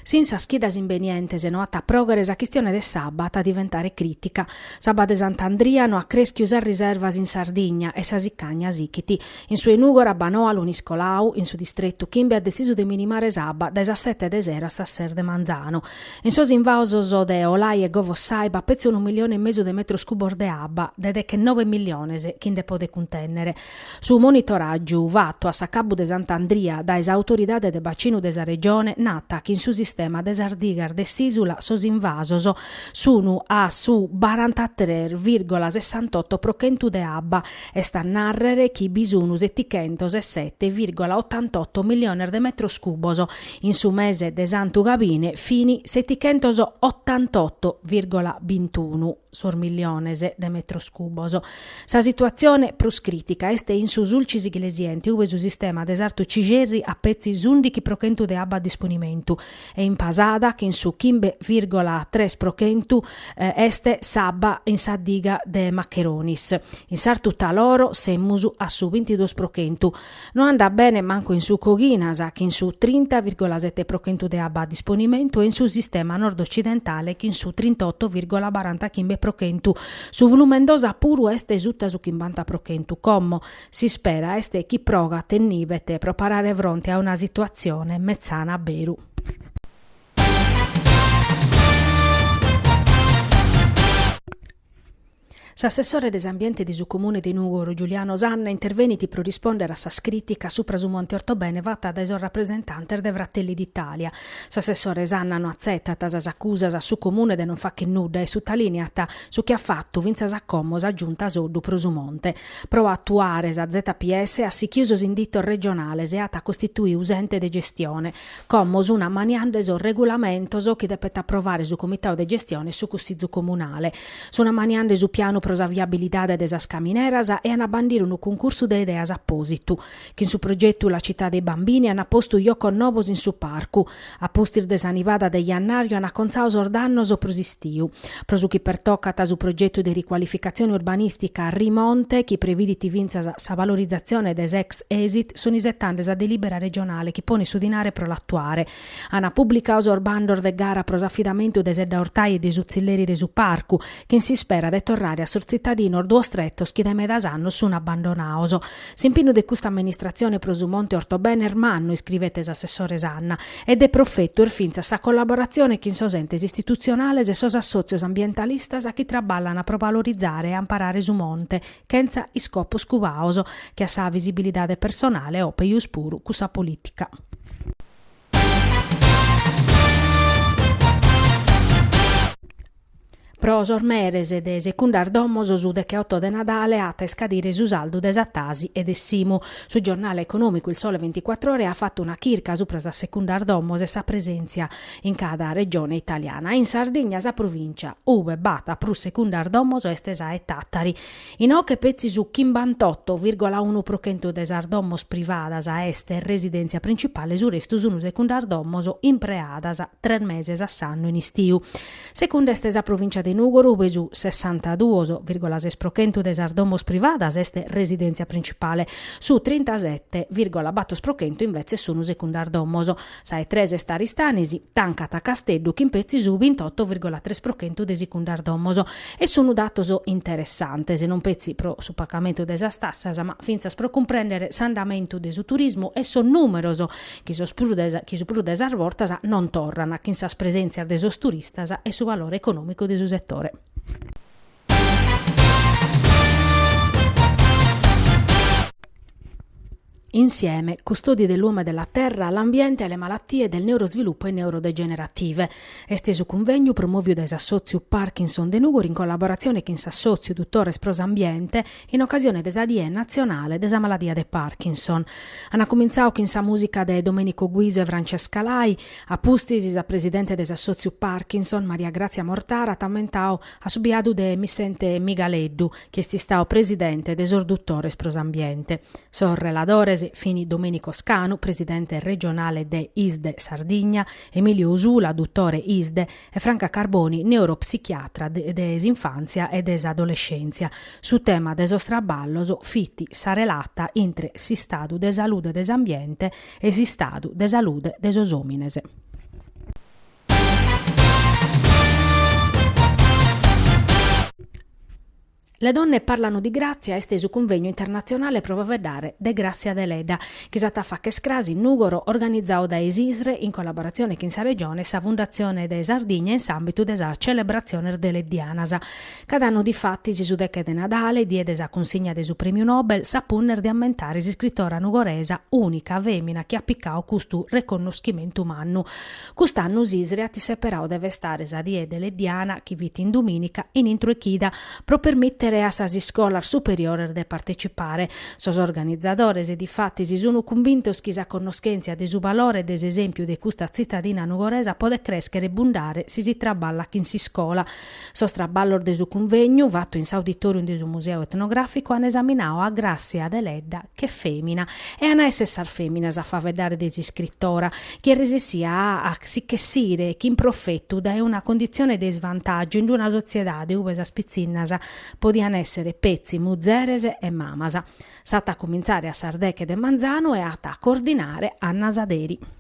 Si in sas chidas imbenientes no at a pròghere sa chistione de s'abba at a diventare crìtica. S'abba de Sant'Andria no at crèschiu sas riservas in Sardigna e sa sicagna sichit. In su 'e Nùgoro Abbanoa lunis colau, in su distretu chimbe at detzisu de minimare s'abba dae sas sete de sero a sas ses de manzanu. In sos invasos de Olai e Govossai b'at petzi unu millione e mesu de metros cubos de abba, de dechenobe milliones chi nde podet cuntènnere. Su monitoràgiu fatu a s'acabu de Sant'Andria dae s'autoridade de bacinu de sa Regione nat chi in su sistema de sas digas de s'ìsula sos invasos sun a su barantatres vìrgola sessantotto pro chentu de abba, est a nàrrere chi bi sun setichentos e sete vìrgola otantotto milliones de metros cubos, in su mese de Santu Gabine fin setichentos otantotto vìrgola bintunu sos milliones de metros cubos. Sa situatzione prus crìtica est in su Sulcis Iglesiente ue su sistema de s'Artu Cixerri at petzi s'ùndighi pro chentu de abba a disponimentu e in Pasada chin su chimbe vìrgola tres pro chentu est s'abba in sa diga de Maccheronis. In s'Artu Taloro semus a su bintiduos pro chentu. No andat bene mancu in su Coghinas, chin su trinta vìrgola sete pro chentu de abba a disponimentu e in su sistema nord-occidentale chin su trintotto vìrgola barantachimbe pro chentu. Su Flumendosa puru est suta su chimbanta pro chentu. Como, s'ispera est chi progat e nibet pro parare fronte a una situatzione metzana a beru. S'assessore de s'Ambiente de su Comune de Nùgoro, Giuliano Sanna, intervenit pro rispòndere a sas crìticas supra su Monte Ortobene fata dae sos rapresentantes de Fratelli d'Italia. S'assessore Sanna no atzetat sas acusas a su Comune de non fàghere nudda e sutalìniat su chi at fatu fintzas a como sa Giunta Soddu pro su Monte. Pro atuare sa ZPS at sighidu sos inditos regionales e at costituidu s'ente de gestione. Como sun ammaniende sos regulamentos chi depet aprovare su Comitadu de Gestione e su Cussizu Comunale. Sun ammaniende su pianu pro sa viabilidade de sas camineras e an a bandire unu cuncursu de ideas apòsitu. Chin su progetu La città dei bambini an postu jocos nobos in su parcu. A pustis de sa nivada de jannàriu an acontzadu sos dannos pro s'istiu. Pro su chi pertocat su progetu de ricualificatzione urbanìstica Rimonte, chi previdit fintzas sa valorizatzione de s'ex Esit, sun isetende sa delìbera regionale chi ponet su dinare pro l'atuare. An publicadu sos bandos de gara pro s'afidamentu de Sedda Ortai e de su tzilleri de su parcu, chin s'ispera de torrare a sos tzitadinos duos tretos chi dae medas annos sun abbandonados. S'impinnu de custa amministratzione pro su Monte Ortobene est mannu, iscrivet s'assessore Sanna, e de profetu est fintzas sa collaboratzione chin sos entes istitutzionales e sos assòtzios ambientalistas chi traballan pro valorizare e amparare su monte, chentza iscopos cubados, che a sa visibilidade personale o, pejus puru, cussa polìtica. Pro sos meres de secundas domos su decheoto de Nadale at a iscadire su saldu de sa Tasi e de s'Imu. Su giornale econòmicu Il Sole 24 Ore at fatu una chirca subra sas secundas domos e sa presèntzia in cada regione italiana. In Sardigna sa provìncia ue b'at prus secundas domos est sa 'e Tàtari. Inoche petzi su chimbantotto virgola unu pro chentu de sas domos privadas est residèntzia principale, su restu sunt secundas domos impreadas tres meses a s'annu in istiu. Secunda est sa provìncia de Nùgoro ue su sessantaduos virgola ses pro chentu de sas domos privadas est residèntzia principale, su trintasete virgola bator pro chentu imbetzes sunt secundas domos. Sa 'e tres est Aristanis, tancat Casteddu chin petzi su bintotto virgola tres pro chentu de sicundas domos. E sunu datos interessantes, non petzi pro su pagamentu de sas tassas, ma fintzas pro cumprèndere s'andamentu de su turismu e sos nùmeros chi sos prus de chi su prus de sas bortas non torran chin sas presèntzias de sos turistas e su valore econòmicu de su setore. Insieme, custodi dell'uomo e della terra, l'ambiente e le malattie del neurosviluppo e neurodegenerative. Est su cunvegnu promòviu dae s'assòtziu Parkinson de Nùgoro in collaboratzione chin s'assòtziu Dutores pro s'Ambiente in ocasione de sa Die natzionale de sa maladia de Parkinson. An cumintzadu chin sa mùsica de Domenico Guiso e Francesca Lai, a pustis sa presidente de s'assòtziu Parkinson, Maria Grazia Mortara, at ammentadu a su biadu de Missente Migaleddu, chi est istadu presidente de sos Dutores pro s'Ambiente. Sos reladores fin Domenico Scanu, presidente regionale de ISDE Sardigna, Emilio Usula, dutore ISDE, e Franca Carboni, neuropsichiatra de s'infàntzia e de s'adolescèntzia. Su tema de sos traballos fit sa relata intre s'istadu de salude de s'ambiente e s'istadu de salude de sos òmines. Le donne parlano di Grazia est su cunvegnu internatzionale pro faeddare de Gràssia Deledda, chi s'at a fàghere cras in Nùgoro, organizadu dae s'ISRE in collaboratzione chin sa Regione e sa Fundatzione de Sardigna in s'àmbitu de sas celebratziones deleddianas. Cada annu difatis su deche de Nadale, die de sa cunsigna de su Prèmiu Nobel, sa punna est de ammentare s'iscritora nugoresa, ùnica fèmina chi at picadu custu reconnoschimentu mannu. Cust'annu s'ISRE at isseperadu de festare sa die deleddiana, chi fit in dumìnica, in intro 'e chida, pro permìtere a sas iscolas superiores de partecipare. Sos organizadores, difatis, sun cumbintos chi sa connoschèntzia de su valore e de s'esèmpiu de custa tzitadina nugoresa podet crèschere e bundare si si traballat chin s'iscola. Sos traballos de su cunvegnu, fatu in s'auditorium de su Museu Etnogràficu, an esaminadu a Gràssia Deledda che fèmina e an a èssere sas fèminas a faeddare de s'iscritora, chi est resessia a si ch'essire chin profetu dae una conditzione de isvantàgiu in una sotziedade ue sas pitzinnas podian èssere petzi muzeres e mamas. S'at a cumintzare a sas deche de manzanu e at a coordinare Anna Saderi.